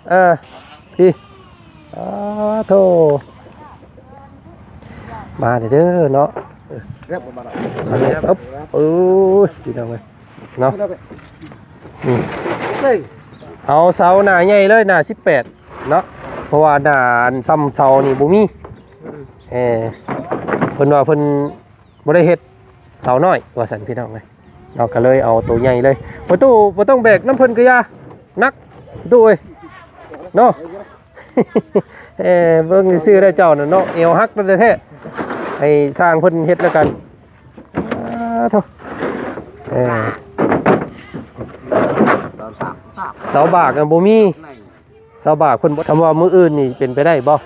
ເອີ ພີ່ ອາໂທ ມາເດີເນາະ ເອີ ເອີບ ເອີຍ ພີ່ນ້ອງເອີຍ ເນາະ ອືມ ເອົາເສົາໜ້າໃຫຍ່ເລີຍ ໜ້າສິບແປດເນາະ ເພາະວ່າໜ້າອັນຊ່ຳເສົານີ້ບໍ່ມີ ເອີ ເພິ່ນວ່າເພິ່ນບໍ່ໄດ້ເຮັດເສົານ້ອຍວ່າຊັ້ນ ພີ່ນ້ອງເອີຍ ເຮົາກໍເລີຍເອົາໂຕໃຫຍ່ເລີຍ ປະຕູບໍ່ຕ້ອງແບກນຳເພິ່ນກໍຢ່າ ໜັກປະຕູເອີຍເນາະ. ເອີ ເບິ່ງຊື່ໆ ໄດ້ເຈົ້ານະເນາະ ແອວຫັກແທ້ໆ ໃຫ້ຊ່າງເພິ່ນເຮັດແລ້ວກັນ ອາໂທ ເອີ ເສົາບາກນະບໍ່ມີ ເສົາບາກເພິ່ນບໍ່ ຄຳວ່າມື້ອື່ນນີ້ເປັນໄປໄດ້ບໍ່?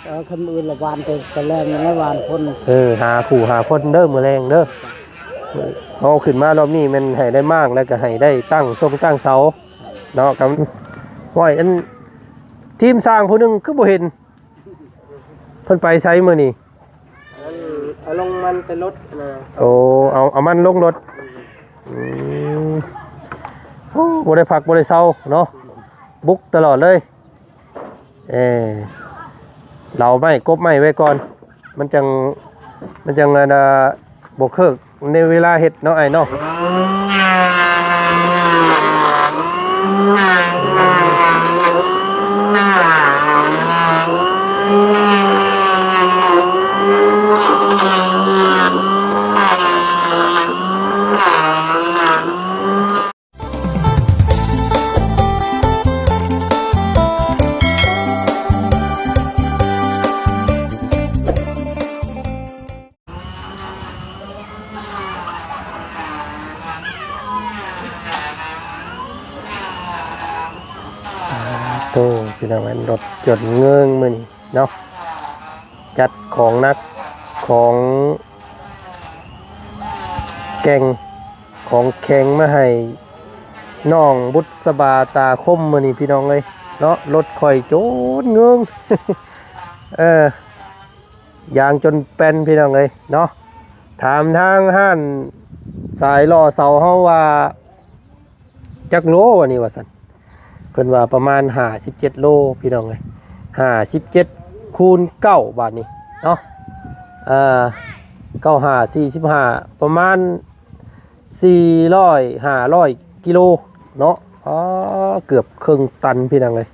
ເອີ ຄຳມື້ອື່ນລະຫວ່ານແຕ່ ແຕ່ແລງນີ້ແຫຼະ ຫວ່ານຄົນ ເອີ ຫາຄູ່ຫາຄົນເດີ ມື້ແລງເດີ ເຮົາຂຶ້ນມາລອບນີ້ແມ່ນໃຫ້ໄດ້ມ້າງ ແລ້ວກໍໃຫ້ໄດ້ຕັ້ງຊົງຕັ້ງເສົາ ເນາະ ກໍ ຫ້ອຍ ອັນ ທີມຊ່າງຜູ້ໜຶ່ງຄືບໍ່ເຫັນ ເພິ່ນໄປໃສມື້ນີ້? ອັນ ເອົາລົງມັນແຕ່ລົດນະ ໂອ້ ເອົາ ເອົາມັນລົງລົດ ອືມ ໂອ້ ບໍ່ໄດ້ພັກບໍ່ໄດ້ເຊົາເນາະ ບຸກຕະຫຼອດເລີຍ ເອີ ເຫຼົາໄມ້ກົບໄມ້ໄວ້ກ່ອນ ມັນຈັ່ງ ມັນຈັ່ງ ອັນ ບໍ່ເຄີກໃນເວລາເຮັດເນາະ ອ້າຍເນາະ. ໂອ້ ພີ່ນ້ອງເອີຍ ລົດຈົນເງິງມື້ນີ້ເນາະ ຈັດຂອງໜັກ ຂອງແກ່ງ ຂອງແຂງມາໃຫ້ນ້ອງບຸດສະບາຕາຄົມມື້ນີ້ ພີ່ນ້ອງເອີຍເນາະ ລົດຂ້ອຍຈົນເງິງ ເອີ ຢາງຈົນແປ້ນ ພີ່ນ້ອງເອີຍເນາະ ຖາມທາງຮ້ານສາຍຫຼໍ່ເສົາເຮົາວ່າ ຈັກໂລວະນີ້ວ່າຊັ້ນ ເພິ່ນວ່າປະມານຫ້າສິບເຈັດໂລ ພີ່ນ້ອງເອີຍ ຫ້າສິບເຈັດຄູນເກົ້າ ບາດນີ້ເນາະ ເອີ ເກົ້າຫ້າສີ່ສິບຫ້າ ປະມານສີ່ຮ້ອຍ ຫ້າຮ້ອຍກິໂລເນາະ ອໍ ເກືອບເຄິ່ງຕັນ ພີ່ນ້ອງເອີຍ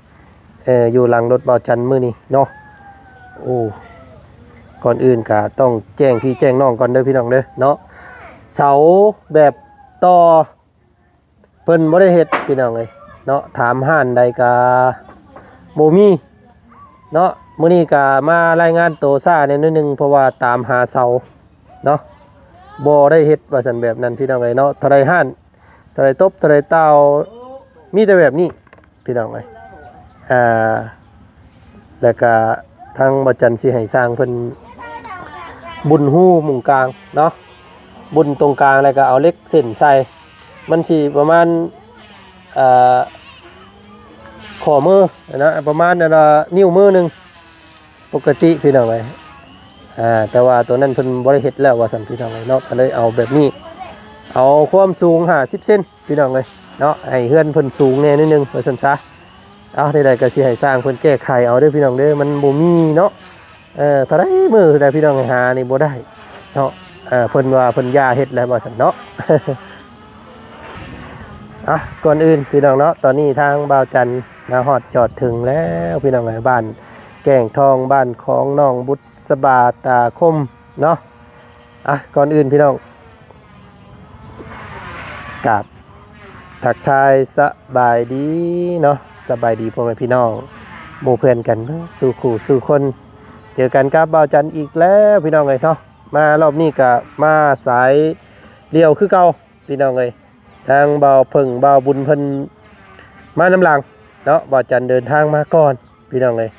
ເອີ ຢູ່ຫຼັງລົດບ່າວຈັນມື້ນີ້ເນາະ ໂອ້ ກ່ອນອື່ນກະຕ້ອງແຈ້ງພີ່ແຈ້ງນ້ອງກ່ອນເດີ ພີ່ນ້ອງເດີເນາະ ເສົາແບບຕໍ່ ເພິ່ນບໍ່ໄດ້ເຮັດ ພີ່ນ້ອງເອີຍເນາະ ຖາມຮ້ານໃດກະບໍ່ມີເນາະ ມື້ນີ້ກະມາລາຍງານໂຕຊ້າແດ່ໜ້ອຍໜຶ່ງ ເພາະວ່າຕາມຫາເສົາເນາະ ບໍ່ໄດ້ເຮັດວ່າຊັ້ນ ແບບນັ້ນ ພີ່ນ້ອງເອີຍເນາະ ເທົ່າໃດຮ້ານ ເທົ່າໃດຕົບ ເທົ່າໃດຕ່າວ ມີແຕ່ແບບນີ້ ພີ່ນ້ອງເອີຍ ອ່າ ແລ້ວກະທາງບ່າວຈັນຊິໃຫ້ຊ່າງເພິ່ນບຸນຮູໝົງກາງເນາະ ບຸນຕົງກາງ ແລ້ວກະເອົາເຫຼັກເສັ້ນໃສ່ ມັນຊິປະມານ ເອີ ຂໍ້ມືນະ ປະມານ ອັນ ນິ້ວມືໜຶ່ງ ປົກກະຕິ ພີ່ນ້ອງເອີຍ ອ່າ ແຕ່ວ່າໂຕນັ້ນເພິ່ນບໍ່ໄດ້ເຮັດແລ້ວວ່າຊັ້ນ ພີ່ນ້ອງເອີຍເນາະ ກໍເລີຍເອົາແບບນີ້ ເອົາຄວາມສູງຫ້າສິບເຊັນ ພີ່ນ້ອງເອີຍເນາະ ໃຫ້ເຮືອນເພິ່ນສູງແດ່ໜ້ອຍໜຶ່ງວ່າຊັ້ນຊະ ເອົາ ໃດໆກໍຊິໃຫ້ຊ່າງເພິ່ນແກ້ໄຂເອົາເດີ ພີ່ນ້ອງເດີ ມັນບໍ່ມີເນາະ ເອີ ເທົ່າໃດມື້ໃດພີ່ນ້ອງຫານີ້ບໍ່ໄດ້ເນາະ ເອີ ເພິ່ນວ່າເພິ່ນຢ່າເຮັດແລ້ວວ່າຊັ້ນເນາະ ອ່ະ ກ່ອນອື່ນ ພີ່ນ້ອງເນາະ ຕອນນີ້ທາງບ່າວຈັນມາຮອດຈອດເຖິງແລ້ວ ພີ່ນ້ອງເອີຍ ບ້ານແກ້ງທອງ ບ້ານຂອງນ້ອງບຸດສະບາຕາຄົມເນາະ ອ່ະ ກ່ອນອື່ນ ພີ່ນ້ອງ ກາບທັກທາຍສະບາຍດີເນາະ ສະບາຍດີພໍ່ແມ່ພີ່ນ້ອງ ໝູ່ເພື່ອນກັນເບິດສູ່ຄູ່ສູ່ຄົນ ເຈີກັນກັບບ່າວຈັນອີກແລ້ວ ພີ່ນ້ອງເອີຍເນາະ ມາລອບນີ້ກະມາສາຍລ້ຽວຄືເກົ່າ ພີ່ນ້ອງເອີຍ ທາງບ່າວເຜິ້ງ ບ່າວບຸນເພິ່ນມານຳຫຼັງເນາະ ບ່າວຈັນເດີນທາງມາກ່ອນ ພີ່ນ້ອງເອີຍ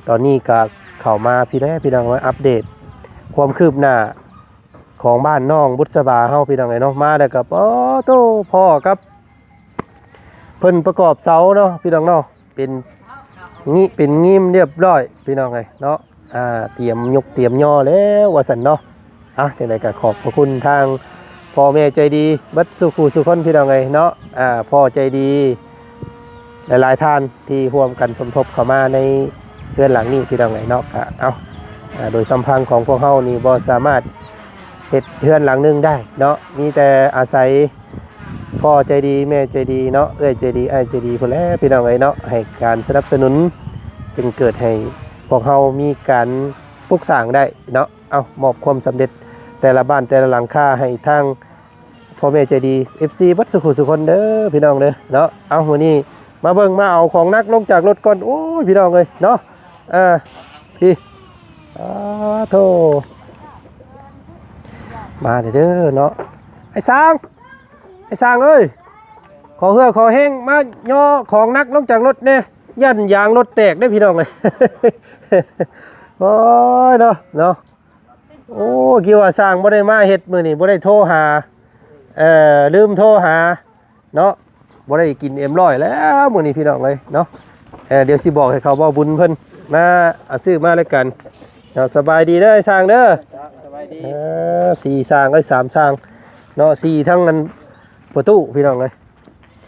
ຕອນນີ້ກະເຂົ້າມາພີ້ແຫຼະ ພີ່ນ້ອງ ມາອັບເດດຄວາມຄືບໜ້າຂອງບ້ານນ້ອງບຸດສະບາເຮົາ ພີ່ນ້ອງເອີຍເນາະ ມາແລ້ວກະ ປາໂຕ ພໍ້ກັບເພິ່ນປະກອບເສົາເນາະ ພີ່ນ້ອງເນາະ ເປັນ ງິ ເປັນງິມລຽບຮ້ອຍ ພີ່ນ້ອງເອີຍເນາະ ອ່າ ຕຽມຍົກຕຽມຍໍແລ້ວວ່າຊັ້ນເນາະ ອ່ະ ຈັ່ງໃດກໍຂອບພະຄຸນທາງພໍ່ແມ່ໃຈດີເບິດສູ່ຄູ່ສູ່ຄົນ ພີ່ນ້ອງເອີຍເນາະ ອ່າ ພໍ່ໃຈດີ ຫຼາຍໆທ່ານທີ່ຮ່ວມກັນສົມທົບເຂົ້າມາໃນເຮືອນຫຼັງນີ້ ພີ່ນ້ອງເອີຍເນາະ. ກະ ເອົ້າ ໂດຍລຳພັງຂອງພວກເຮົານີ້ບໍ່ສາມາດເຮັດເຮືອນຫຼັງໜຶ່ງໄດ້ເນາະ ມີແຕ່ອາໄສ ພໍ່ໃຈດີ ແມ່ໃຈດີເນາະ ເອື້ອຍໃຈດີ ອ້າຍໃຈດີພຸ້ນແຫຼະ ພີ່ນ້ອງເອີຍເນາະ ໃຫ້ການສະໜັບສະໜູນ ຈຶ່ງເກີດໃຫ້ພວກເຮົາມີການປຸກສ້າງໄດ້ເນາະ. ເອົ້າ ມອບຄວາມສຳເລັດແຕ່ລະບ້ານແຕ່ລະຫຼັງຄາໃຫ້ທາງພໍ່ແມ່ໃຈດີ ເອັຟຊີ ເບິດສູ່ຜູ້ສູ່ຄົນເດີ ພີ່ນ້ອງເດີເນາະ. ເອົ້າ ມື້ນີ້ມາເບິ່ງມາເອົາຂອງໜັກລົງຈາກລົດກ່ອນ. ໂອ້ຍ ພີ່ນ້ອງເອີຍເນາະ ອ່າ ພີ່ ອາໂທ ມາເດີເນາະ ໄອ້ຊ້າງ ໄອ້ຊ້າງເອີຍ ຂໍເຫື່ອຂໍແຮງມາຍໍຂອງໜັກລົງຈາກລົດແດ່ ຢ້ານຢາງລົດແຕກເດ້ ພີ່ນ້ອງເອີຍ. ໂອ້ຍເນາະ ເນາະ ໂອ້ ຄິດວ່າຊ້າງບໍ່ໄດ້ມາເຮັດມື້ນີ້ ບໍ່ໄດ້ໂທຫາ ເອີ ລືມໂທຫາເນາະ ບໍ່ໄດ້ກິນເອັມຮ້ອຍແລ້ວມື້ນີ້ ພີ່ນ້ອງເອີຍເນາະ. ເອີ ດຽວຊິບອກໃຫ້ເຂົາເວົ້າບຸນເພິ່ນມາ ເອົາຊື້ມາແລ້ວກັນເນາະ. ສະບາຍດີເດີ ອ້າຍຊ້າງເດີ. ສະບາຍດີ. ເອີ ສີ່ຊ້າງເອີຍ ສາມຊ້າງເນາະ ສີ່ທັງອັນປະຕູ ພີ່ນ້ອງເອີຍ.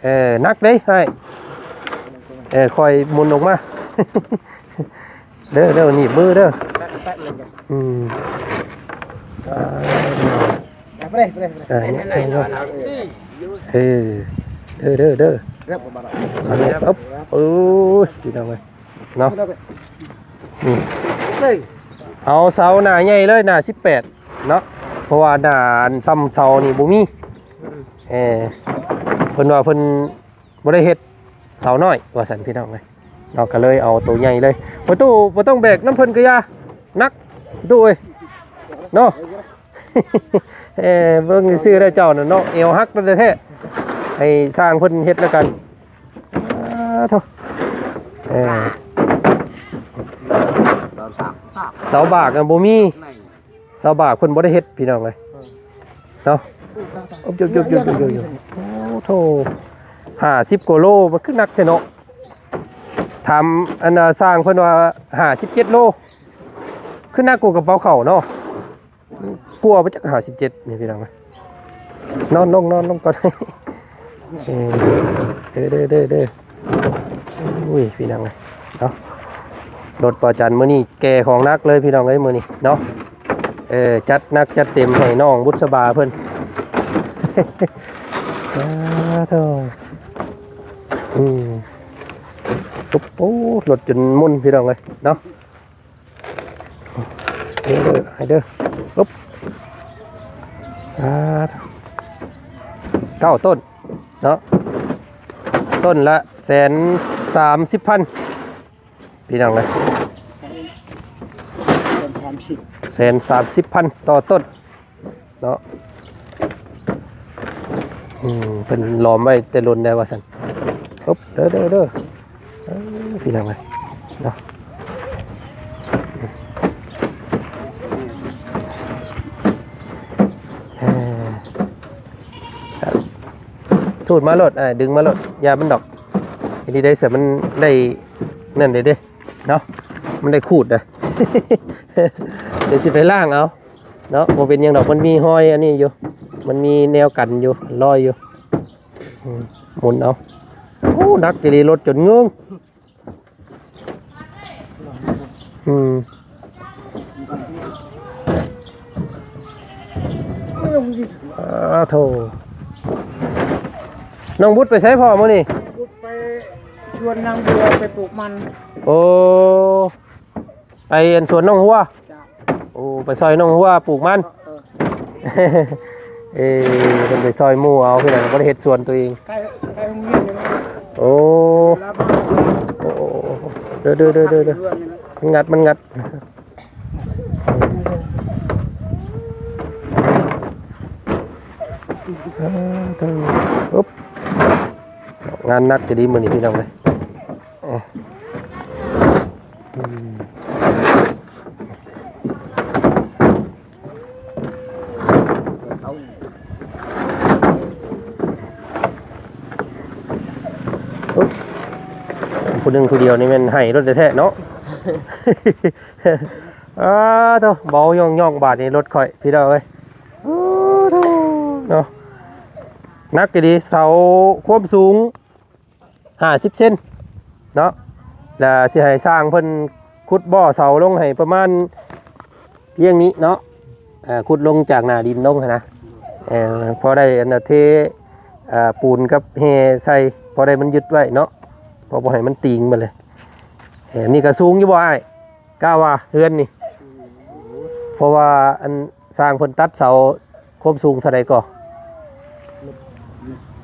ເອີ ໜັກເດ້ອ້າຍ ເອີ ຄ່ອຍໝູນອອກມາ ເດີ ເດີ ໜີບມືເດີ. ອືມ ເອີ ເດີ ເດີ ເດີ ເອີ ໂອ້ຍ ພີ່ນ້ອງເອີຍ ເນາະ ນີ້ ເອົາເສົາໜ້າໃຫຍ່ເລີຍ ໜ້າສິບແປດເນາະ ເພາະວ່າໜ້າອັນຊ່ຳເສົານີ້ບໍ່ມີ. ເອີ ເພິ່ນວ່າເພິ່ນບໍ່ໄດ້ເຮັດເສົານ້ອຍວ່າຊັ້ນ ພີ່ນ້ອງເອີຍເນາະ ກະເລີຍເອົາໂຕໃຫຍ່ເລີຍ. ປະຕູບໍ່ຕ້ອງແບກນຳເພິ່ນກະຢ່າ ໜັກ ປະຕູເອີຍເນາະ. ເອີ ເບິ່ງຊື່ໆ ແລ້ວເຈົ້ານະເນາະ ແອວຫັກແທ້ໆ ໃຫ້ຊ່າງເພິ່ນເຮັດແລ້ວກັນ. ອາໂທ ເອີ ເສົາບາກນະບໍ່ມີ ເສົາບາກເພິ່ນບໍ່ໄດ້ເຮັດ ພີ່ນ້ອງເອີຍເນາະ. ໂອ້ໂທ ຫ້າສິບກວ່າໂລ ມັນຄືໜັກແທ້ເນາະ. ຖາມອັນນ່າ ຊ່າງເພິ່ນວ່າຫ້າສິບເຈັດໂລ ຄືໜັກກວ່າກະເປົາເຂົ້າເນາະ. ກວ່າບໍ່ຈັກ ຫ້າສິບເຈັດນີ້ ພີ່ນ້ອງເອີຍ. ນອນລົງ ນອນລົງກ່ອນ. ເອີ ເດີ ເດີ ເດີ ເດີ. ໂອ້ຍ ພີ່ນ້ອງເອີຍເນາະ ລົດປະຈຳມື້ນີ້ແກ່ຂອງໜັກເລີຍ ພີ່ນ້ອງເອີຍ ມື້ນີ້ເນາະ. ເອີ ຈັດໜັກຈັດເຕັມໃຫ້ນ້ອງບຸດສະບາເພິ່ນ. ສາທຸ. ອືມ ໂອ້ ລົດຈົນໝຸ່ນ ພີ່ນ້ອງເອີຍເນາະ. ເດີ ເດີ ອ້າຍເດີ. ປຶບ ອ່າ ເກົ້າຕົ້ນເນາະ ຕົ້ນລະແສນສາມສິບພັນ ພີ່ນ້ອງເອີຍ. ແສນສາມສິບ ແສນສາມສິບພັນຕໍ່ຕົ້ນ ເນາະ. ອືມ ເພິ່ນລ້ອມໄວ້ແຕ່ດົນແລ້ວວ່າຊັ້ນ. ປຶບ ເດີ ເດີ ເດີ ເອີ ພີ່ນ້ອງເອີຍເນາະ. ເອີ ຈູດມາໂລດ ອ້າຍ ດຶງມາໂລດ ຢ່າມັນດອກ. ເຮັດດີໄດ້ ສະ ມັນໄດ້ນັ້ນເດ້ ເນາະ ມັນໄດ້ຂູດເດ້. ດຽວຊິໄປລ້າງເອົາເນາະ ບໍ່ເປັນຫຍັງດອກ ມັນມີຮອຍອັນນີ້ຢູ່ ມັນມີແນວກັນຢູ່ ລອຍຢູ່. ອືມ ໝູນເອົາ. ໂອ້ ໜັກອີ່ຫຼີ ລົດຈົນເງິງ. ອືມ ອາໂທ ນ້ອງບຸດໄປໃສພໍ່ມື້ນີ້? ບຸດໄປສວນນາງບົວ ໄປປູກມັນ. ໂອ້ ໄປອັນສວນນ້ອງຫົວ. ເຈົ້າ. ໂອ້ ໄປຊ່ອຍນ້ອງຫົວປູກມັນ. ເອີ ເອີ ເອີ ເພິ່ນໄປຊ່ອຍໝູ່ເອົາ ພີ່ນ້ອງ ບໍ່ໄດ້ເຮັດສວນຕົວເອງ. ໃກ້ ໃກ້ໂຮງຮຽນນີ້. ໂອ້ ໂອ້ ໂອ້ ໂອ້ ເດີ ເດີ ເດີ ເດີ ມັນງັດ ມັນງັດ. ເອີ ເດີ ປຶບ ງານໜັກຈະດີມື້ນີ້ ພີ່ນ້ອງເອີຍ. ເອີ ອືມ ໂອ້ຍ ຜູ້ໜຶ່ງຜູ້ດຽວນີ້ແມ່ນໄຫ້ລົດແທ້ໆເນາະ. ອ້າໂທ້ ເບົາຍ່ອງໆ ບາດນີ້ລົດຂ້ອຍ ພີ່ນ້ອງເອີຍ. ໂອ້ໂທ້ ເນາະ ໜັກອີ່ຫຼີ ເສົາຄວາມສູງ ຫ້າສິບເຊັນເນາະ ແລ້ວຊິໃຫ້ຊ່າງເພິ່ນຂຸດບໍ່ເສົາລົງໃຫ້ປະມານພຽງນີ້ເນາະ ເອີ ຂຸດລົງຈາກໜ້າດິນລົງຫັ້ນນະ ເອີ ພໍໄດ້ອັນນະເທ ເອີ ປູນກັບແຮ່ໃສ່ ພໍໄດ້ມັນຍຶດໄວ້ເນາະ ພໍບໍ່ໃຫ້ມັນຕີງເບິດເລີຍ. ເອີ ນີ້ກໍສູງຢູ່ບໍ່ອ້າຍ? ກະວ່າເຮືອນນີ້ ເພາະວ່າອັນຊ່າງເພິ່ນຕັດເສົາຄວາມສູງເທົ່າໃດກໍ?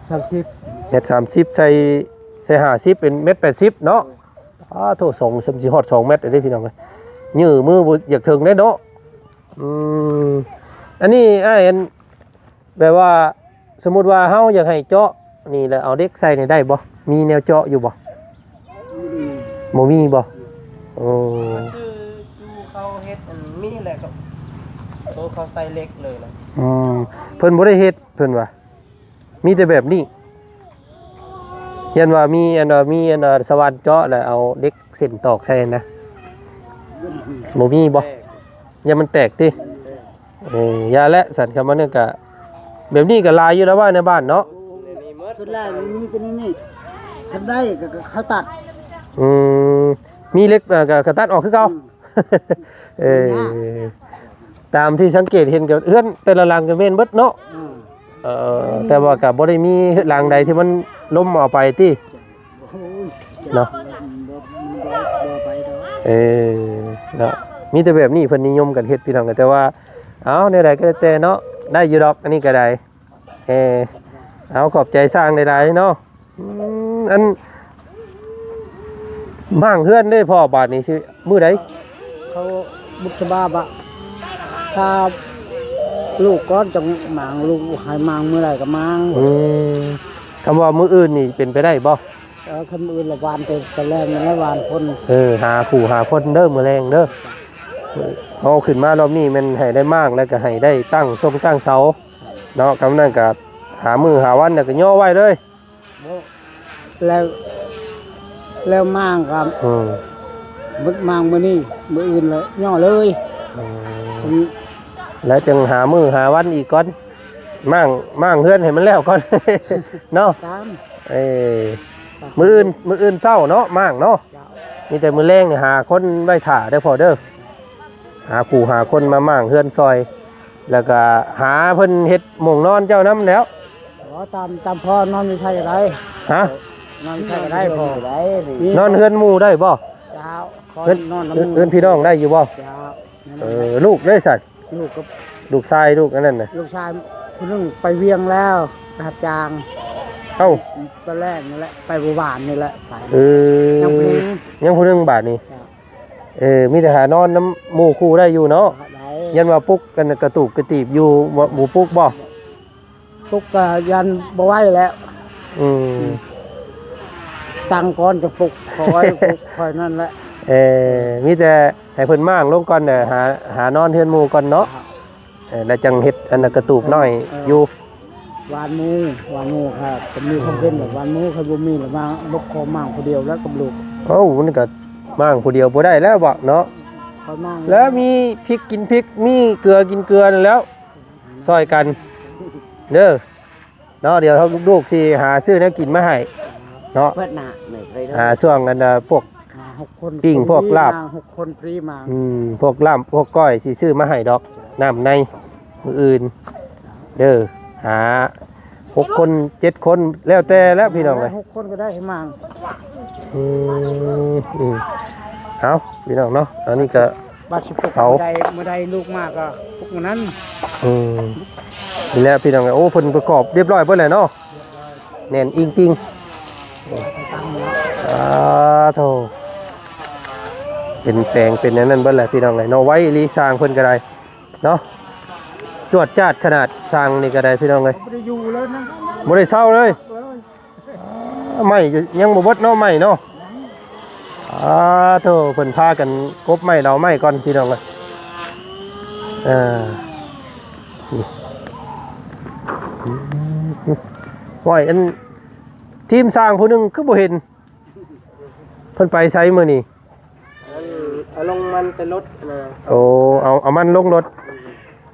ສາມສິບ ແມັດສາມສິບ ໃສ່ ໃສ່ຫ້າສິບ ເປັນແມັດແປດສິບເນາະ. ອ້າໂທ້ ສອງ ສ່ຳຊິຮອດສອງແມັດເດ້ພີ່ນ້ອງເອີຍ ຍື້ມືບໍ່ຢາກເຖິງເດ້ເນາະ. ອືມ ອັນນີ້ອ້າຍ ອັນ ແບບວ່າສົມມຸດວ່າເຮົາຢາກໃຫ້ເຈາະນີ້ ແລ້ວເອົາເຫຼັກໃສ່ນີ້ໄດ້ບໍ່? ມີແນວເຈາະຢູ່ບໍ່? ບໍ່ມີບໍ່? ໂອ້ ຄືຢູ່ເຂົາເຮັດອັນມີແຫຼະ ກໍໂຕເຂົາໃສ່ເຫຼັກເລີຍນະ. ອືມ ເພິ່ນບໍ່ໄດ້ເຮັດ ເພິ່ນວ່າ ມີແຕ່ແບບນີ້ ຢ້ານວ່າມີອັນວ່າ ມີອັນວ່າສະຫວ່ານເຈາະ ແລ້ວເອົາເຫຼັກເສັ້ນຕອກໃສ່ນະ ບໍ່ມີບໍ່? ຢ້ານມັນແຕກຕິ? ເອີ ຢ່າແຫຼະ ສັນຄຳວ່ານີ້ກະ ແບບນີ້ກະຫຼາຍຢູ່ແລ້ວວ່າໃນບ້ານເນາະ. ສ່ວນຫຼາຍມັນມີແຕ່ນີ້ ຄັນໄດ້ກໍ ກໍເຂົາຕັດ. ອືມ ມີເຫຼັກ ເອີ ກໍ ກໍຕັດອອກຄືເກົ່າ. ອືມ ເອີ ຕາມທີ່ສັງເກດເຫັນກໍເຮືອນແຕ່ລະຫຼັງກໍແມ່ນເບິດເນາະ. ອືມ ເອີ ແຕ່ວ່າກໍບໍ່ໄດ້ມີຫຼັງໃດທີ່ມັນລົ້ມເອົາໄປຕິ? ໂອ້ຍ ເນາະ ບໍ່ ບໍ່ ບໍ່ໄປດອກ. ເອີ ເນາະ ມີແຕ່ແບບນີ້ເພິ່ນນິຍົມກັນເຮັດພີ່ນ້ອງ ແຕ່ວ່າ ເອົາ ແນວໃດກໍແລ້ວແຕ່ເນາະ ໄດ້ຢູ່ດອກ ອັນນີ້ກໍໄດ້. ເອີ ເອົາ ຂອບໃຈຊ່າງຫຼາຍໆເນາະ. ອືມ ອັນ ມ້າງເຮືອນເດ້ພໍ່ ບາດນີ້ຊິມື້ໃດ? ເຂົາບຸດສະບາບະ ຖ້າລູກກ່ອນຈັ່ງມ້າງ ລູກໃຫ້ມ້າງມື້ໃດກໍມ້າງ. ອືມ ຄຳວ່າມື້ອື່ນນີ້ເປັນໄປໄດ້ບໍ່? ເອີ ຄັນມື້ອື່ນລະຫວ່ານແຕ່ ແຕ່ແລງນັ້ນແຫຼະ ຫວ່ານຄົນ. ເອີ ຫາຄູ່ຫາຄົນເດີ ມື້ແລງເດີ. ເຮົາຂຶ້ນມາລອບນີ້ແມ່ນໃຫ້ໄດ້ມ້າງ ແລ້ວກໍໃຫ້ໄດ້ຕັ້ງຊົງຕັ້ງເສົາເນາະ. ກຳນັ້ນກໍຫາມື້ຫາວັນ ແລ້ວກໍຍໍໄວ້ເລີຍ. ບໍ່ ແລ້ວ ແລ້ວມ້າງກໍ ອືມ ໝົດມ້າງມື້ນີ້ ມື້ອື່ນລະຍໍເລີຍ. ອືມ ອືມ ແລ້ວຈຶ່ງຫາມື້ຫາວັນອີກກ່ອນ ມ້າງ ມ້າງເຮືອນໃຫ້ມັນແລ້ວກ່ອນເນາະ. ເອີ ມື້ອື່ນ ມື້ອື່ນເຊົ້າເນາະ ມ້າງເນາະ. ເຈົ້າ ມີແຕ່ມື້ແລງນີ້ຫາຄົນໄວ້ຖ້າເດີພໍ່ເດີ ຫາຄູ່ຫາຄົນມາມ້າງເຮືອນຊ່ອຍ ແລ້ວກໍຫາເພິ່ນເຮັດໝ່ອງນອນເຈົ້ານຳແລ້ວ. ອໍ ຕາມ ຕາມພໍ່ນອນຢູ່ໃສກໍໄດ້. ຮະ? ນອນໃສກໍໄດ້ພໍ່. ນອນເຮືອນໝູ່ໄດ້ບໍ່? ເຈົ້າ ເຮືອນ ນອນນຳໝູ່ ເຮືອນພີ່ນ້ອງໄດ້ຢູ່ບໍ່? ເຈົ້າ. ເອີ ລູກເດ້ຊັ້ນ? ລູກກັບ ລູກຊາຍ ລູກອັນນັ້ນນະ? ລູກຊາຍຜູ້ໜຶ່ງໄປວຽງແລ້ວ ໄປຮັບຈ້າງ. ເອົ້າ ຕອນແລກນີ້ແຫຼະ ໄປມື້ວານນີ້ແຫຼະ ໄປ. ເອີ ຍັງຜູ້ໜຶ່ງ ຍັງຜູ້ໜຶ່ງບາດນີ້. ເຈົ້າ. ເອີ ມີແຕ່ຫານອນນຳໝູ່ຄູ່ໄດ້ຢູ່ເນາະ. ໄດ້ ຢ້ານວ່າປຸກກັນກະຕູບກະຕີບຢູ່ ບໍ່ ບໍ່ປຸກບໍ່? ປຸກກໍຢ້ານບໍ່ໄຫວແລ້ວ. ອືມ ອືມ ຕັ້ງກ່ອນຈະປຸກ ຄ່ອຍປຸກ ຄ່ອຍນັ້ນແຫຼະ. ເອີ ມີແຕ່ໃຫ້ເພິ່ນມ້າງລົງກ່ອນ ເດີ ຫາ ຫານອນເຮືອນໝູ່ກ່ອນເນາະ. ເອີ ແລ້ວຈັ່ງເຮັດອັນນະກະຕູບນ້ອຍ ເອີ ຢູ່ ຫວ່ານໝູ່ ຫວ່ານໝູ່ ຖ້າມີຄວາມເປັນແບບຫວ່ານໝູ່ ຄັນບໍ່ມີລະມາລົບຄອມມ້າງຜູ້ດຽວແລ້ວກັບລູກ. ເອົ້າ ມັນກໍມ້າງຜູ້ດຽວບໍ່ໄດ້ແລ້ວເນາະ. ຂ້ອຍມ້າງ ແລ້ວມີພິກກິນພິກ ມີເກືອກິນເກືອນັ້ນແລ້ວ ຊ່ອຍກັນເດີເນາະ. ດຽວລູກໆຊິຫາຊື້ແນວກິນມາໃຫ້ເນາະ. ເປີດໜ້າ ອ່າ ຊ່ວງອັນ ພວກ ຫ້າຫົກຄົນ ປີ້ງພວກລາບ ຫົກຄົນຟຣີມາ. ອືມ ພວກລາບ ພວກກ້ອຍຊິຊື້ມາໃຫ້ດອກ ນ້ຳໃນ ມື້ອື່ນເດີ. ຫາຫົກຄົນເຈັດຄົນ ແລ້ວແຕ່ແລ້ວພີ່ນ້ອງເອີຍ. ຫົກຄົນກໍໄດ້ມັ້ງ. ອືມ ອືມ ເອົາ ພີ່ນ້ອງເນາະ ອັນນີ້ກໍ ບາດຊິປຸກ ເສົາ ມື້ໃດ ມື້ໃດລູກມາກໍປຸກມື້ນັ້ນ. ອືມ ນີ້ແຫຼະພີ່ນ້ອງ. ໂອ້ ເພິ່ນປະກອບຮຽບຮ້ອຍເບິດແລ້ວເນາະ. ແໜ້ນອີງຕິງ. ສາທຸ. ເປັນແປງເປັນອັນນັ້ນເບິດແຫຼະພີ່ນ້ອງເອີຍເນາະ. ໄວອີ່ຫຼີ ຊ່າງເພິ່ນກໍໄດ້ເນາະ. ຈວດຈາດຂະໜາດ ຊ່າງນີ້ກໍໄດ້ພີ່ນ້ອງເອີຍ. ບໍ່ໄດ້ຢູ່ເລີຍນະ ບໍ່ໄດ້ເຊົາເລີຍ. ເອີ ໄມ້ຍັງບໍ່ເບິດເນາະ ໄມ້ເນາະ. ອາໂທ້ ເພິ່ນພາກັນກົບໄມ້ເດົາໄມ້ກ່ອນພີ່ນ້ອງເອີຍ. ເອີ ນີ້ ໂອ້ຍ ອັນ ທີມຊ່າງຜູ້ໜຶ່ງຄືບໍ່ເຫັນ ເພິ່ນໄປໃສມື້ນີ້? ອັນ ເອົາລົງມັນແຕ່ລົດນະ. ໂອ້ ເອົາ ເອົາມັນລົງລົດ.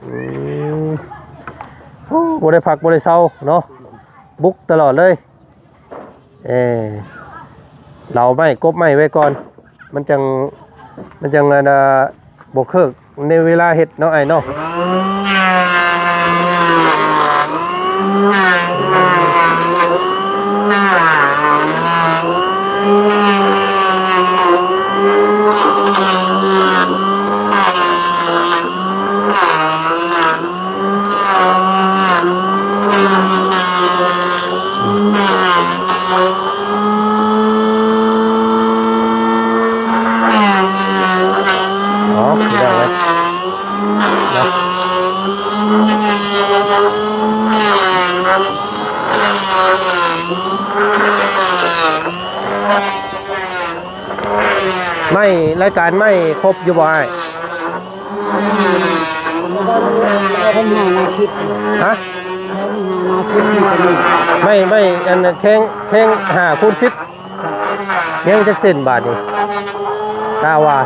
ອືມ ໂອ້ ບໍ່ໄດ້ພັກບໍ່ໄດ້ເຊົາເນາະ ບຸກຕະຫຼອດເລີຍ. ເອີ ເຫຼົາໄມ້ ກົບໄມ້ໄວ້ກ່ອນ ມັນຈັ່ງ ມັນຈັ່ງ ອັນນ່າ ບໍ່ເຄີກໃນເວລາເຮັດເນາະ ອ້າຍເນາະ. ອໍ ພີ່ນ້ອງເອີຍ ເນາະ ໄມ້ ລາຍການໄມ້ຄົບຢູ່ບໍ່ອ້າຍ? ເພິ່ນໃຫ້ມາສິບ ຮະ? ເພິ່ນໃຫ້ມາສິບ ໄມ້ ໄມ້ອັນແຂ້ງ ແຂ້ງຫ້າຄູນສິບ ຍັງຈັກເສັ້ນບາດນີ້ ຕາວ່າ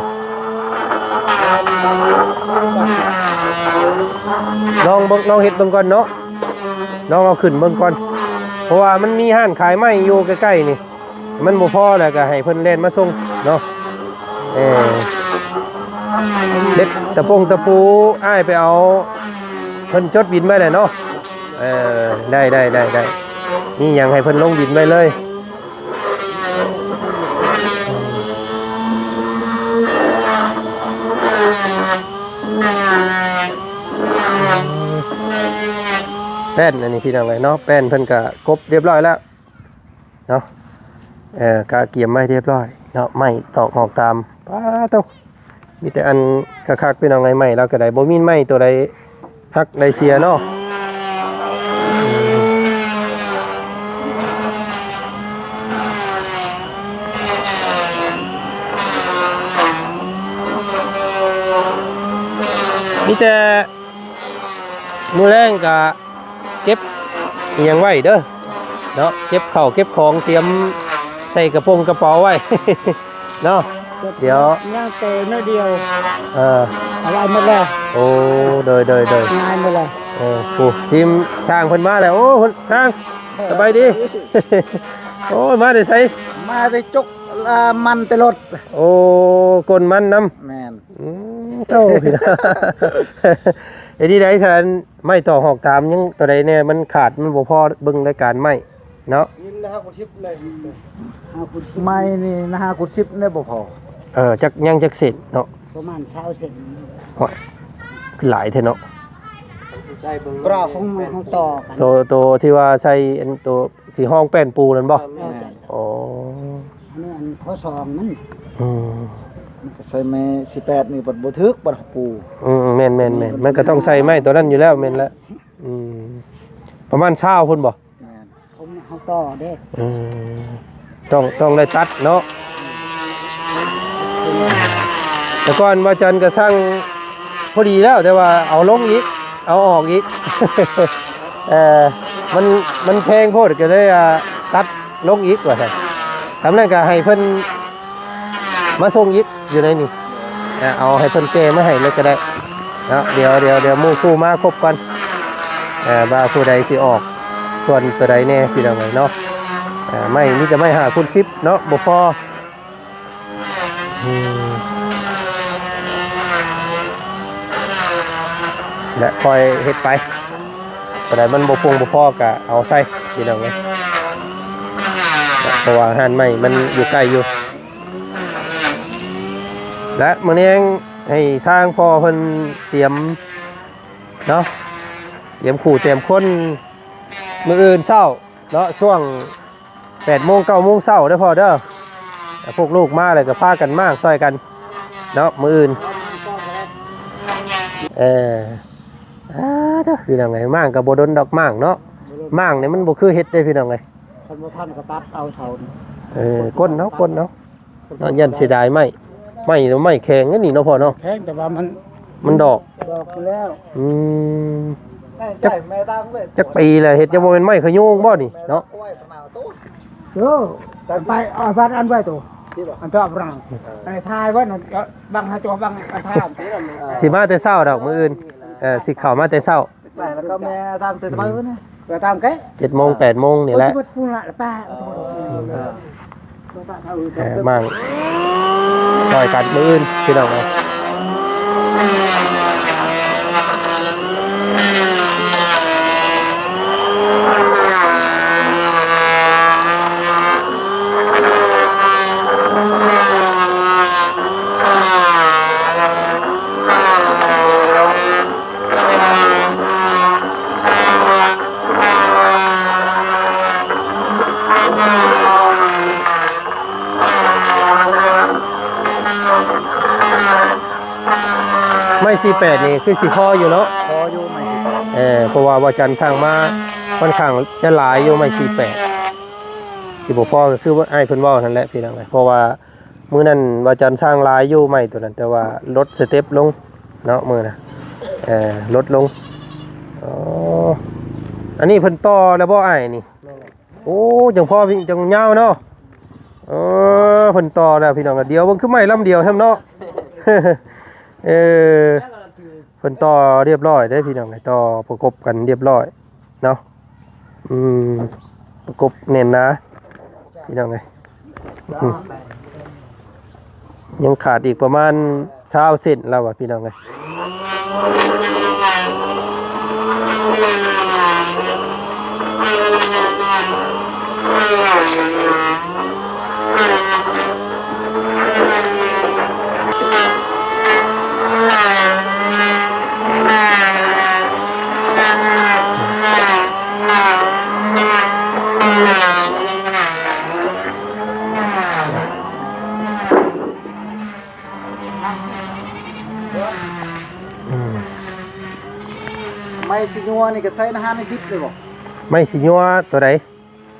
ລອງເບິ່ງ ລອງເຮັດເບິ່ງກ່ອນເນາະ ລອງເອົາຂຶ້ນເບິ່ງກ່ອນ ເພາະວ່າມັນມີຮ້ານຂາຍໄມ້ຢູ່ໃກ້ໆນີ້. ມັນບໍ່ພໍແລ້ວກໍໃຫ້ເພິ່ນແລ່ນມາສົ່ງເນາະ. ເອີ ເຫຼັກຕະປົງຕະປູ ອ້າຍໄປເອົາ ເພິ່ນຈົດບິນໄວ້ແລ້ວເນາະ. ເອີ ໄດ້ ໄດ້ ໄດ້ ໄດ້ ມີຫຍັງໃຫ້ເພິ່ນລົງບິນໄວ້ເລີຍ. ແປ້ນອັນນີ້ພີ່ນ້ອງເອີຍເນາະ ແປ້ນເພິ່ນກະກົບຮຽບຮ້ອຍແລ້ວ ເນາະ. ເອີ ກະກຽມໄວ້ຮຽບຮ້ອຍເນາະ ໄມ້ຕອກຫອກຕາມ ປາໂຕ ມີແຕ່ອັນຄັກໆ ພີ່ນ້ອງເອີຍ. ໄມ້ລາວກໍໄດ້ ບໍ່ມີໄມ້ຕົວໃດຫັກໃດເສຍເນາະ. ມີແຕ່ ມື້ແລງກະເກັບອີ່ຫຍັງໄວ້ເດີເນາະ ເກັບເຂົ້າເກັບຂອງ ຕຽມໃສ່ກະໂປງກະເປົາໄວ້ເນາະ. ດຽວ ຍັງແຕ່ໜ້ອຍດຽວ ເອີ ເອົາໄວ້ໝົດແລ້ວ. ໂອ້ ໂດຍ ໂດຍ ໂດຍ ງ່າຍໝົດແລ້ວ. ໂອ້ ຜູ້ທີມຊ່າງເພິ່ນມາແລ້ວ. ໂອ້ ຊ່າງ ສະບາຍດີ. ໂອ້ຍ ມາແຕ່ໃສ? ມາແຕ່ຈົກ ລາມັນແຕ່ລົດ. ໂອ້ ກົນມັນນຳ. ແມ່ນ. ອືມ ໂທ້ ພີ່ນ້ອງ ເຮັດນີ້ໄດ້ຊັ້ນ ໄມ້ຕອກຫອກຕາມຍັງຕົວໃດແດ່ ມັນຂາດ ມັນບໍ່ພໍເບິ່ງລາຍການໄມ້ເນາະ. ໄມ້ນີ້ນະ ຫ້າຄູນສິບແລ້ວບໍ່ພໍ. ເອີ ຈັກ ຍັງຈັກເສັ້ນເນາະ? ປະມານຊາວເສັ້ນ. ໂອ້ຍ ຄືຫຼາຍແທ້ເນາະ. ກະຂອງເຮົາຕໍ່ກັນ ໂຕ ໂຕທີ່ວ່າໃສ່ອັນໂຕ ຊິຫ້ອງແປ້ນປູນັ້ນບໍ່? ເອີ ອໍ ອັນນີ້ອັນຂໍ້ສອງມັນ. ອືມ ມັນກໍໃສ່ໄມ້ສິບແປດນີ້ບັດບໍ່ຖືກ ບັດປູ. ອືມ ແມ່ນໆໆ ມັນກໍຕ້ອງໃສ່ໄມ້ຕົວນັ້ນຢູ່ແລ້ວ ແມ່ນລະ. ອືມ ປະມານຊາວພຸ້ນບໍ່? ແມ່ນ ຂອງເຮົາຕໍ່ເດ້. ເອີ ຕ້ອງ ຕ້ອງໄດ້ຕັດເນາະ. ແຕ່ກ່ອນວ່າຈັນກໍສັ່ງພໍດີແລ້ວ ແຕ່ວ່າເອົາລົງອີກ ເອົາອອກອີກ. ເອີ ມັນ ມັນແພງໂພດ ກໍເລີຍ ອ່າ ຕັດລົງອີກວ່າຊັ້ນ. ທຳນັ້ນກໍໃຫ້ເພິ່ນມາສົ່ງອີກຢູ່ໃນນີ້ ເອົາໃຫ້ເພິ່ນແກ່ມາໃຫ້ເລີຍກໍໄດ້ເນາະ. ດຽວ ດຽວ ດຽວໝູ່ຄູ່ມາຄົບກ່ອນ ເອີ ວ່າຜູ້ໃດຊິອອກສ່ວນຕົວໃດແດ່ ພີ່ນ້ອງເອີຍເນາະ. ເອີ ໄມ້ ມີແຕ່ໄມ້ຫ້າຄູນສິບເນາະ ບໍ່ພໍ. ອືມ ແລະ ຄ່ອຍເຮັດໄປ ຕົວໃດມັນບໍ່ປົງບໍ່ພໍກໍເອົາໃສ່ ພີ່ນ້ອງເອີຍ ເພາະວ່າຮ້ານໄມ້ມັນຢູ່ໃກ້ຢູ່. ແລະ ມື້ແລງໃຫ້ທາງພໍ່ເພິ່ນຕຽມເນາະ ຕຽມຄູ່ຕຽມຄົນ ມື້ອື່ນເຊົ້າເນາະ ຊ່ວງ ແປດໂມງ ເກົ້າໂມງເຊົ້າເດີພໍ່ເດີ. ພວກລູກມາແລ້ວກໍພາກັນມ້າງຊ່ອຍກັນເນາະ ມື້ອື່ນ. ເອີ ອາ ເດີ ພີ່ນ້ອງເອີຍ ມ້າງກໍບໍ່ດົນດອກ ມ້າງເນາະ. ມ້າງນີ້ມັນບໍ່ຄືເຮັດເດ້ ພີ່ນ້ອງເອີຍ. ຄັນບໍ່ທັນກໍຕັດເອົາເສົານີ້. ເອີ ກົ້ນເອົາ ກົ້ນເອົາເນາະ ຢ້ານເສຍດາຍໄມ້. ໄມ້ ໄມ້ແຂງນີ້ເນາະພໍ່ເນາະ. ແຂງ ແຕ່ວ່າມັນ ມັນດອກ ດອກຢູ່ແລ້ວ. ອືມ ຈັກ ຈັກປີແລ້ວ ເຮັດ ຍັງບໍ່ແມ່ນໄມ້ຂະໂຍງບໍ່ນີ້ເນາະ? ໂອ້ ໄປເອົາບ້ານອັນໄວ້ໂຕ ອັນເຈົ້າບລັງ ເອີ ໄປຖ່າຍໄວ້ນັ້ນ ບັງໃຫ້ຕົວບັງອັນທ່ານ ຊິມາແຕ່ເຊົ້າດອກມື້ອື່ນ. ເອີ ຊິເຂົ້າມາແຕ່ເຊົ້າ ໄປແລ້ວກໍແມ່ຕາມແຕ່ໄປພຸ້ນນະ ໄປຕາມແກ ເຈັດໂມງ ແປດໂມງນີ້ແຫຼະ. ໂອ້ຍ ພຸ້ນລະ ປ້າ ເອີ ເອີ ໝັ້ງຊ່ອຍກັນມື້ອື່ນພີ່ນ້ອງເອີຍ. ໄມ້ສີ່ແປດນີ້ຄືຊິພໍຢູ່ເນາະ. ພໍຢູ່ໄມ້ສີ່ແປດ ເອີ ເພາະວ່າບ່າວຈັນສ້າງມາຂ້ອນຂ້າງຈະຫຼາຍຢູ່ໄມ້ສີ່ແປດ ຊິບໍ່ພໍກໍຄືອ້າຍເພິ່ນເວົ້າຫັ້ນແຫຼະພີ່ນ້ອງເອີຍ. ເພາະວ່າມື້ນັ້ນບ່າວຈັນສ້າງຫຼາຍຢູ່ໄມ້ໂຕນັ້ນ ແຕ່ວ່າລົດສະເຕັບລົງເນາະມື້ນະ ເອີ ລົດລົງ. ອໍ ອັນນີ້ເພິ່ນຕໍ່ແລ້ວບໍ່ອ້າຍນີ້? ໂອ້ ຈັ່ງພໍ ຈັ່ງຍາວເນາະ. ເອີ ເພິ່ນຕໍ່ແລ້ວພີ່ນ້ອງ ດຽວເບິ່ງຄືໄມ້ລຳດຽວຊ້ຳເນາະ. ເອີ ເພິ່ນຕໍ່ຮຽບຮ້ອຍເດ້ພີ່ນ້ອງ ຕໍ່ປະກົບກັນຮຽບຮ້ອຍເນາະ. ອືມ ປະກົບແໜ້ນໜາພີ່ນ້ອງເອີຍ. ອືມ ຍັງຂາດອີກປະມານຊາວເສັ້ນລາວວ່າພີ່ນ້ອງເອີຍ. ອືມ ໄມ້ຊິຍົວນີ້ກໍໃສ່ໃນຫ້າສິບເລີຍບໍ່? ໄມ້ຊິຍົວໂຕໃດ?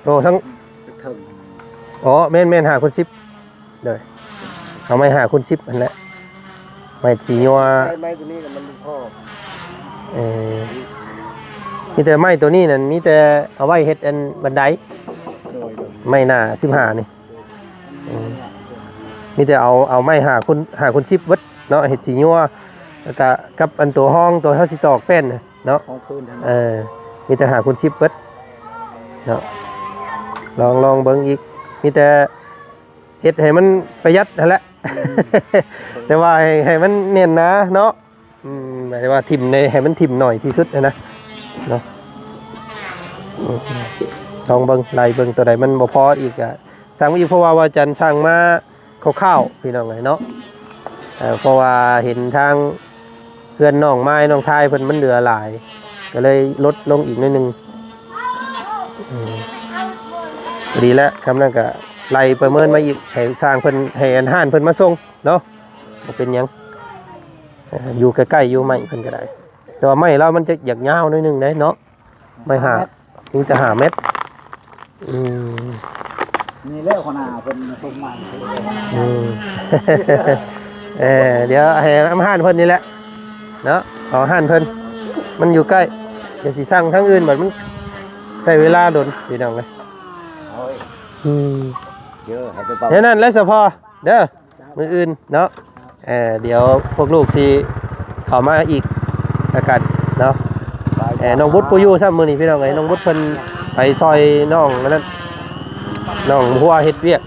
ໂຕທັງ ເທິງ ອໍ ແມ່ນໆ ຫ້າຄູນສິບ ໂດຍ ເອົາໄມ້ຫ້າຄູນສິບຫັ້ນແຫຼະ ໄມ້ຊິຍົວ. ໃຊ້ໄມ້ຕົວນີ້ກໍມັນບໍ່ພໍ ເອີ ມີແຕ່ໄມ້ຕົວນີ້ນັ້ນ ມີແຕ່ເອົາໄວ້ເຮັດອັນບັນໄດ ໂດຍໆ ໄມ້ໜ້າສິບຫ້ານີ້. ອືມ ມີແຕ່ເອົາ ເອົາໄມ້ຫ້າຄູນ ຫ້າຄູນສິບເບິດເນາະ ເຮັດຊິຍົວ ແລ້ວກະກັບອັນຕົວຮອງ ຕົວເຮົາຊິຕອກແປ້ນເນາະ ຮອງພື້ນຫັ້ນ ເອີ ມີແຕ່ຫ້າຄູນສິບເບິດເນາະ. ລອງ ລອງເບິ່ງອີກ ມີແຕ່ເຮັດໃຫ້ມັນປະຢັດຫັ້ນແຫຼະ ອືມ ແຕ່ວ່າໃຫ້ ໃຫ້ມັນແໜ້ນໜາເນາະ. ອືມ ແບບວ່າຖິ້ມໃນ ໃຫ້ມັນຖິ້ມໜ້ອຍທີ່ສຸດຫັ້ນນະເນາະ. ອືມ ລອງເບິ່ງ ໄລ່ເບິ່ງ ໂຕໃດມັນບໍ່ພໍອີກກະສັ່ງອີກ ເພາະວ່າບ່າວຈັນສັ່ງມາຄ່າວໆ ພີ່ນ້ອງເອີຍເນາະ. ເອີ ເພາະວ່າເຫັນທາງເຮືອນນ້ອງມາຍ ນ້ອງທາຍເພິ່ນມັນເຫຼືອຫຼາຍ ກໍເລີຍລົດລົງອີກໜ້ອຍໜຶ່ງ. ອືມ ພໍດີແລ້ວ ຄຳນັ້ນກໍໄລ່ປະເມີນມາອີກ ໃຫ້ຊ່າງເພິ່ນ ໃຫ້ອັນຮ້ານເພິ່ນມາສົ່ງເນາະ ບໍ່ເປັນຫຍັງ. ເອີ ຢູ່ໃກ້ໆ ຢູ່ໄມ້ເພິ່ນກໍໄດ້ ແຕ່ວ່າໄມ້ລາວມັນຈະຢາກຍາວໜ້ອຍໜຶ່ງເດ້ເນາະ ໄມ້ຫ້າ ມີແຕ່ຫ້າແມັດ. ອືມ ນີ້ແຫຼະຫົວໜ້າເພິ່ນສົ່ງມາ. ອືມ ເອີ ດຽວໃຫ້ຮ້ານເພິ່ນນີ້ແຫຼະເນາະ ເອົາຮ້ານເພິ່ນ ມັນຢູ່ໃກ້ ດຽວຊິສັ່ງທາງອື່ນ ບັດມັນໃຊ້ເວລາດົນ ພີ່ນ້ອງເອີຍ. ໂອ້ຍ ອືມ ດຽວໃຫ້ໄປເປົ່າ ແນວນັ້ນແຫຼະສະພໍເດີ. ມື້ອື່ນເນາະ ເອີ ດຽວພວກລູກຊິເຂົ້າມາອີກລະກັນເນາະ. ເອີ ນ້ອງບຸດບໍ່ຢູ່ຊ້ຳມື້ນີ້ພີ່ນ້ອງເອີຍ ນ້ອງບຸດເພິ່ນໄປຊ່ອຍນ້ອງອັນນັ້ນ ນ້ອງຫົວເຮັດວຽກ.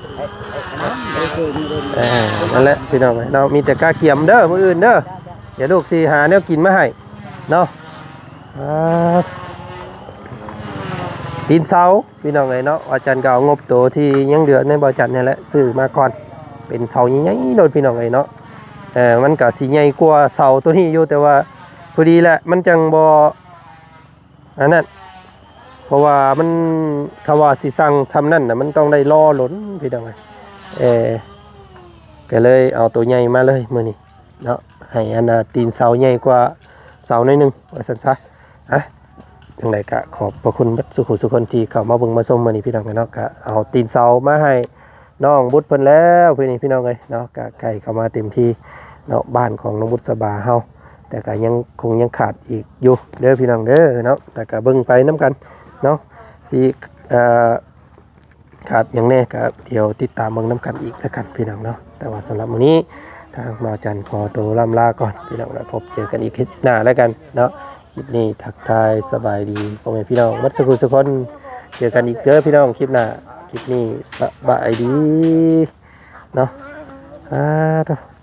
ເອີ ນັ້ນແຫຼະພີ່ນ້ອງເອີຍເນາະ ມີແຕ່ກະກຽມເດີ ມື້ອື່ນເດີ ດຽວລູກຊິຫາແນວກິນມາໃຫ້ເນາະ. ອ່າ ຕີນເສົາ ພີ່ນ້ອງເອີຍເນາະ ບ່າວຈັນກໍເອົາງົບໂຕທີ່ຍັງເຫຼືອໃນບ່າວຈັນນີ້ແຫຼະ ຊື້ມາກ່ອນ ເປັນເສົາໃຫຍ່ໆໂລດ ພີ່ນ້ອງເອີຍເນາະ. ເອີ ມັນກໍຊິໃຫຍ່ກວ່າເສົາໂຕນີ້ຢູ່ ແຕ່ວ່າພໍດີແຫຼະ ມັນຈັ່ງບໍ່ອັນນັ້ນ ເພາະວ່າມັນ ຄຳວ່າຊິສັ່ງຊ່ຳນັ້ນນະ ມັນຕ້ອງໄດ້ລໍດົນ ພີ່ນ້ອງເອີຍ. ເອີ ກໍເລີຍເອົາໂຕໃຫຍ່ມາເລີຍມື້ນີ້ ເນາະ ໃຫ້ອັນ ຕີນເສົາໃຫຍ່ກວ່າເສົາໜ້ອຍໜຶ່ງ ວ່າຊັ້ນຊະ. ອ່ະ ຈັ່ງໃດກະຂອບພະຄຸນເບິດສູ່ຜູ້ສູ່ຄົນທີ່ເຂົ້າມາເບິ່ງມາຊົມມື້ນີ້ ພີ່ນ້ອງເນາະ. ກະເອົາຕີນເສົາມາໃຫ້ນ້ອງບຸດເພິ່ນແລ້ວ ພີ່ນ້ອງເອີຍເນາະ ກະໃກ້ເຂົ້າມາເຕັມທີ່ເນາະ ບ້ານຂອງນ້ອງບຸດສະບາເຮົາ ແຕ່ກະຍັງຄົງຍັງຂາດອີກຢູ່ເດີ ພີ່ນ້ອງເດີເນາະ. ແຕ່ກະເບິ່ງໄປນຳກັນເນາະ ຊິ ເອີ ຂາດຫຍັງແດ່ກໍດຽວຕິດຕາມເບິ່ງນຳກັນອີກລະກັນ ພີ່ນ້ອງເນາະ. ແຕ່ວ່າສຳລັບມື້ນີ້ ທາງບ່າວຈັນຂໍໂຕລ່ຳລາກ່ອນ ພີ່ນ້ອງ ແລ້ວພົບເຈີກັນອີກຄລິບໜ້າລະກັນເນາະ. ຄລິບນີ້ທັກທາຍສະບາຍດີພໍ່ແມ່ພີ່ນ້ອງເບິດສູ່ຜູ້ສູ່ຄົນ ເຈີກັນອີກເດີພີ່ນ້ອງ ຄລິບໜ້າ. ຄລິບນີ້ສະບາຍດີເນາະ ອ່າ ໂທ້